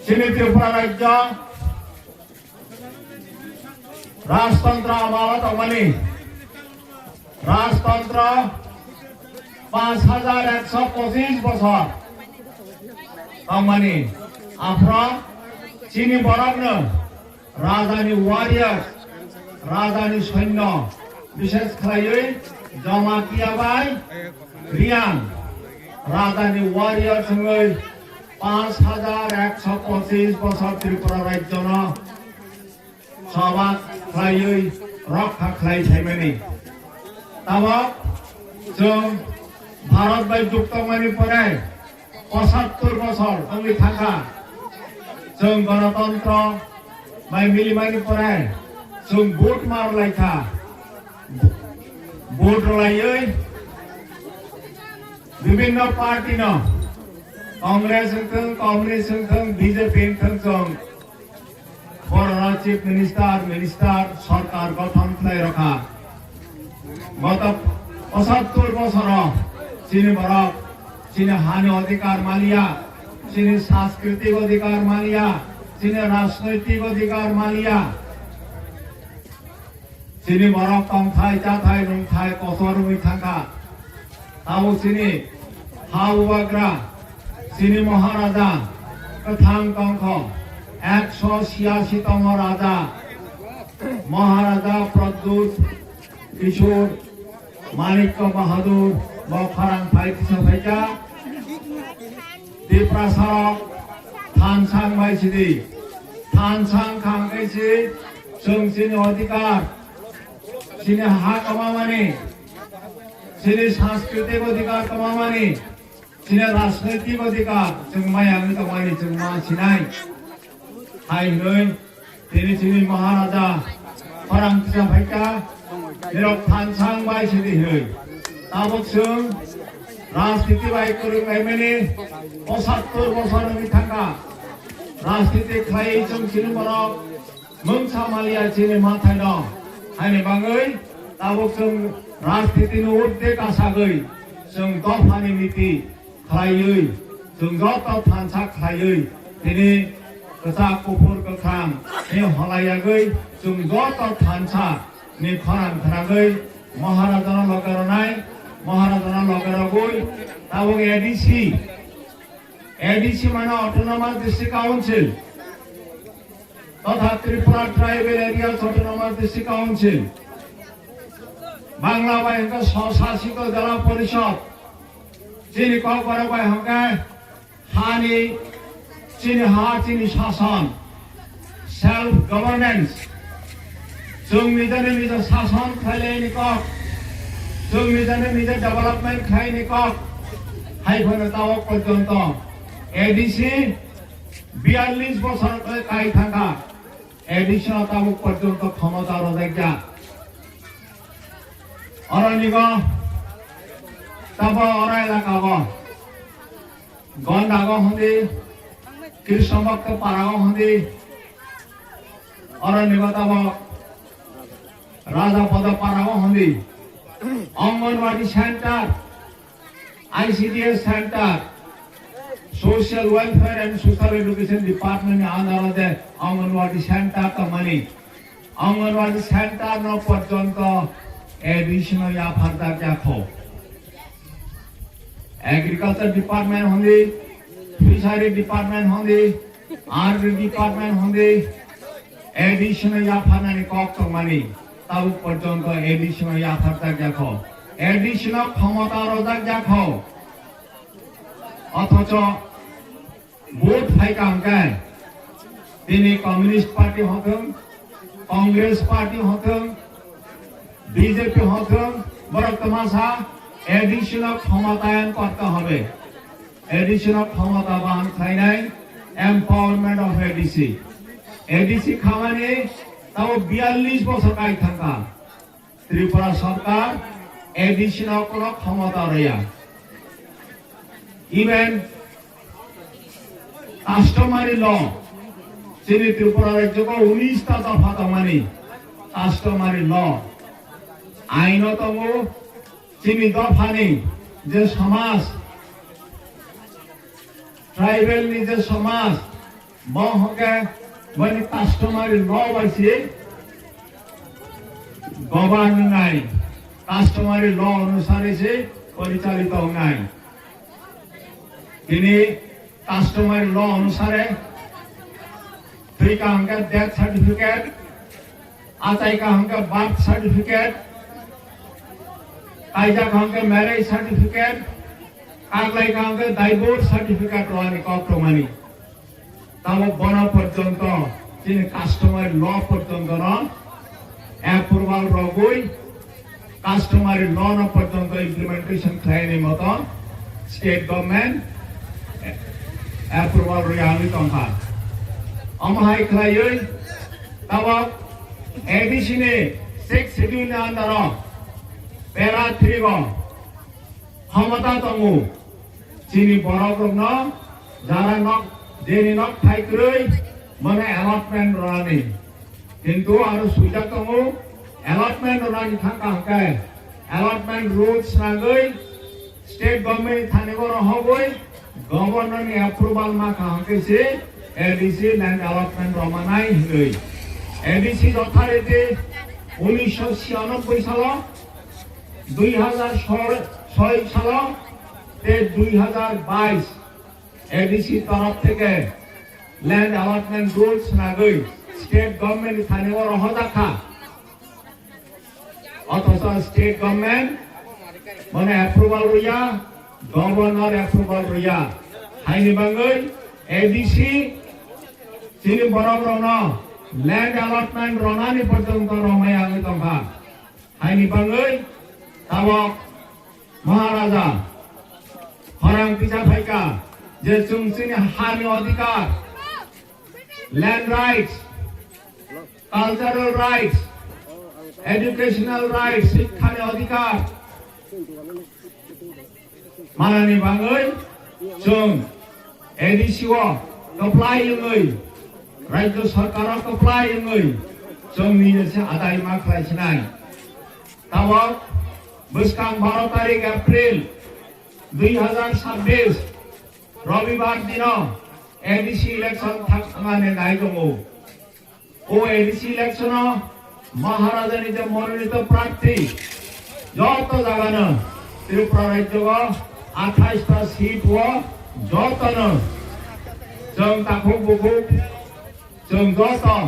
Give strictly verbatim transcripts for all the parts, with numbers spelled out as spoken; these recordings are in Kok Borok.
Chini Tripura rajyo rajtantro amalo tongmani, rajtantro panch hajar ekso pochis bosor tongmani, aphro chini borokno rajani warriors, rajani soinyo, bishes khlaiwi Jamatia bai Riang rajani warriors wngwi panch hajar ekso pochis bosor Tripura rajyono choba khlaiwi rokha khlai phaimani. Tabok chwng Bharat bai jukto wngmani pore pochattor bosor wngwi thangkha. Chwng Ganatantro bai milimani pore chwng vote mar laikha. Vote rwlaiwi bibhinno party no, Congress wngthwng, Communist wngthwng, B J P wngthwng, chwng borok Chief Minister, Minister, sorkar gothon khlai rokha. Goto pochattor bosoro chini borok chini hani odhikar maliya, chini sanskriti odhikar maliya, chini rajnoitik odhikar maliya. Chini borok tongthai, chathai, nungthai kotor wngwi thangkha. Tabuk chini ha bubagra, chini Maharaja, kwthang tongkho, ekso chiyasi tongmo Raja, Maharaja Pradyut Kishore Manikya Bahadur, bo khorang phai kisa phaikha. Tiprasarok thansang bai sidi, thansang khang khe si chwng chini odhikar, chini ha kwmamani, chini sanskriti odhikar kwmamani, chini rajnoitik odhikar chwng maya wngwi tongmani chwng ma sinai. Hai hwnwi tini chini Maharaja khorang kisa phaikha, nirok thansang bai sidi hwnwi. Tabuk chwng rajniti bai kwrwng laimani pochattor bosor wngwi thangkha. Rajniti khlaiwi chwng chini borok mungsa maliya chini mathaino. Haini bagwi tabuk chwng rajnitini urdhwe kasagwi chwng dophani niti khlaiwi, chwng joto thansa khlaiwi, tini kwchak, kuphur, kwkhwrang ni holayagwi, chwng joto thansa ni khorang khnagwi, Maharajano loge rwnai, Maharajano loge rwgwi, tabuk A D C, A D C mane Autonomous District Council, totha Tripura Tribal Areas Autonomous District Council, Bangla bai hwnkhe Swsasito Jela Porishod, chini Kokborok bai hwnkhe hani, chini ha, chini sason, self governance, chwng nijani nija sason khlaini kok, chwng nijani nija development khlaini kok, hai phano tabuk porjonto A D C biyallis bosor khe kai thangkha, A D C no tabuk porjonto khomota rwjakya. Oro nigo tabo oro elaka go Gonda go hwndi, Krishnabhakta para go hwndi, oro nigo tabo Raja Pada para go hwndi, Anganwadi center, I C D S center, Social Welfare and Social Education Department ni under o je Anganwadi center tongmani, Anganwadi center no porjonto A D C no yapharjak yakho. Agriculture Department hwndi, Fishery Department hwndi, R D Department hwndi, A D C no yapharnani kok tongmani, tabuk porjonto A D C no yapharjak yakho, A D C no khomota rojak yakho. Othocho vote phaikha hwnkhe tini Communist Party hothwng, Congress Party hothwng, B J P hothwng, borok twmasa A D C no khomatayan korte hobe. A D C no khomota bahan khlainai, empowerment of A D C. A D C khamani tabo biyallis bosor kai thangkha. Tripura sorkar A D C no kono khomota rwya. Even customary law, chini Tripura rajyo ko unis ta dopha tongmani customary law, aino tongo, chini dophani je samaj, tribal ni je samaj, Bo hwnkhe boni customary law bai se govern wngnai, customary law onusare se porichalito wngnai. Tini customary law onusare twi ka hwnkhe death certificate, achai ka hwnkhe birth certificate, kaijak ka hwnkhe marriage certificate, kaklai ka hwnkhe divorce certificate rwani kok tongmani. Tamo bono porjonto chini customary law porjonto no approval rogwi customary law no porjonto implementation khlaini moto state government approval rwi ani tongkha. Omo hai khlaiwi tamo A D C ni sixth schedule ni under o para three o khomota tongo. Chini borok rokno jara nok, jeni nok thai kwrwi bono allotment rwnani. Kintu aro swijak tongo, allotment rwnani thangka hwnkhe allotment rules nangwi state government thani oro hogwi governor ni approval ma kha hwnkhe se A D C land allotment rwmanai hinwi. A D C authority unisho chhiyanobbai salo, dui hazar soi salo tei dui hazar bais A D C torop theke land allotment rules nagwi state government ni thani oro hojak kha. Othocho state government mane approval rwya, governor approval rwya. Haini bangwi A D C chini borok rokno land allotment rwnani porjonto romai wngwi tongkha. Haini bangwi tabok Maharaja khorang kisa phaikha je chwng chini hani odhikar, land rights, cultural rights, educational rights, shikkha ni odhikar manani bangwi chwng A D C o kwplai wngwi, Rajya Sarkar o kwplai wngwi chwng nini se adai ma khlai sinai. Tabok bwskang baro tarik April dui hazar sabbish Robibar dino A D C election thang thangani nai tongo. O A D C election o Maharaja ni je mononito prarthi joto jagano Tripura rajyo o athais ta seat o jotono chwng takhuk bukhuk chwng joto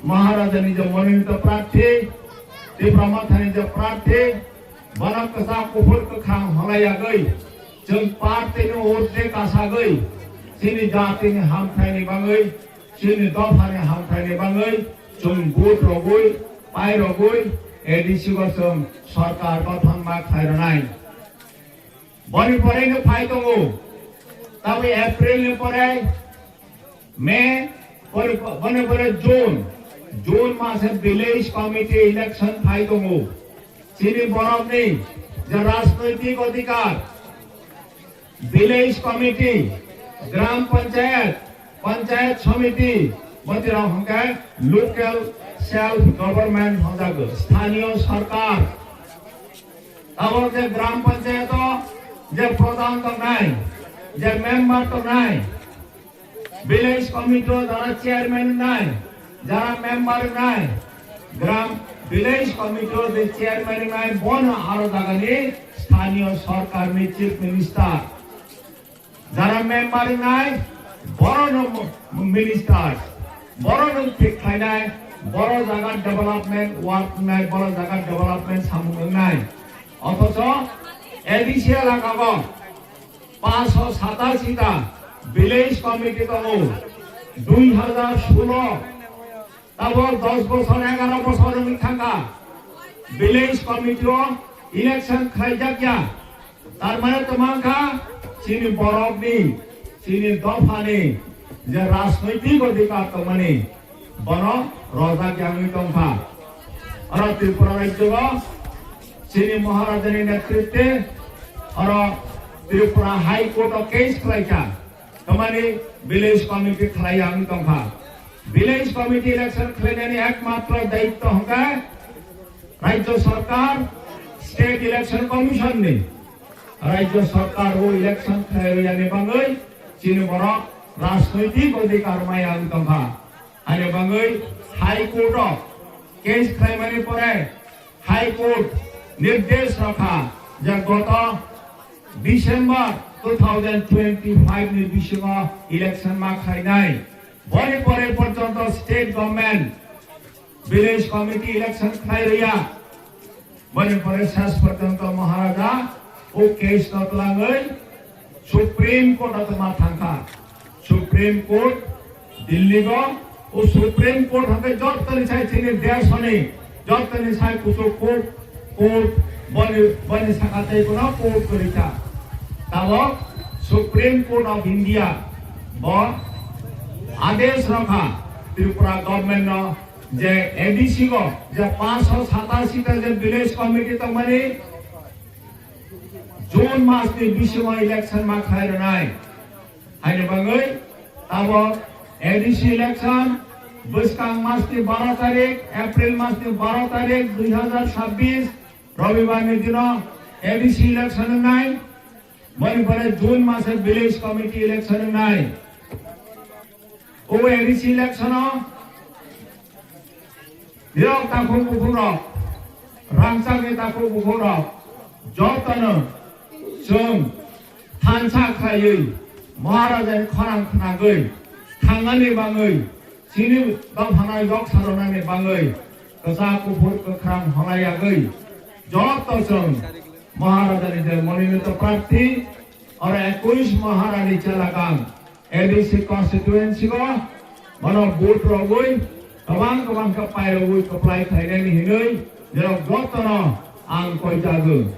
Maharaja ni je mononito prarthi, Tipra Motha ni je prarthi, bono kwchak kuphur kwkhwrang holai yagwi chwng party ni urdhwe kasagwi chini jati ni hamthai ni bangwi chini dopha ni hamthai ni bangwi chwng vote rogwi, pai rogwi A D C o chwng sarkar gothon ma khlai rwnai. Boni pore no phai tongo. Tabwi April ni pore May, pore, boni pore June. June mase village committee election phai tongo. Chini borok ni je rajnoitik odhikar, village committee, gram panchayat, panchayat samiti, bwtwi rok hwnkhe local self government hwnjago, sthaniyo sarkar. Abo je gram panchayat o je pradhan tongnai, je member tongnai, village committee o jara chairman wngnai, jara member wngnai, gram village committee o je chairman wngnai, bono aro jagani sthaniyo sarkar ni chief minister. Jara member wngnai, borono mo-, minister, borono thik khlainai, boro jaga development work wngnai, boro jaga development samung wngnai. Othocho A D C elaka o panchsho satashi ta village committee tongo, dui hazar solo Tabok dos bosor, egaro bosor wngwi thangkha, village committee o election khlaijak ya. Tar mane tongmang kha chini borokni, chini dophani je rajnoitik odhikar tongmani, bono rojak ya wngwi tongkha. Oro Tripura rajyo o chini Maharajani netritwe oro Tripura High Court o case khlaikha. Tamani village committee khlai ang tongkha. Village committee election khlainani ekmatro daitto hwnkhe Rajya Sarkar, State Election Commission ni. Rajya Sarkar o election khlai rwya ni bagwi chini borok rajnoitik odhikar maya wng tongkha. Ani bagwi High Court o case khlaimani pore High Court nirdesh rokha je goto December two thousand twenty-five ni bisingo election ma khlainai. Boni pore porjonto state government village committee election khlai rwya. Boni pore ses porjonto Maharaja o case no twlangwi Supreme Court o tongma thangkha. Supreme Court Delhi go, o Supreme Court hake jottoni sai chini desoni jottoni sai kuchuk court, court boni, boni saka tei kono court kwrwi kha. Tabok Supreme Court of India bo adesh rokha Tripura government no je A D C go je paanch sho satasi ta je village committee tongmani June mas ni bisingo election ma khlai rwnai. Haini bagwi tabok A D C election bwskang mas ni baro tarik, April mas ni baro tarik dui hazar sabbish Robibar ni dino A D C election wngnai. Boni pore June mase village committee election wngnai. O A D C election o nirok takhuk bukhuk rok, rangchak ni takhuk bukhuk rok, jotono chwng thansa khlaiwi Maharajani khorang khnagwi thangani bagwi, chini dophano yok saronani bagwi kwchak kuphur kwkhrang honai yagwi joto chwng Maharajani je mononito prarthi oro ekush Maharani Chelagam A D C constituency o bono vote rogwi kwbang kwbang khe pairogwi kwplai khlainani hinwi nirok jotono ang koijago.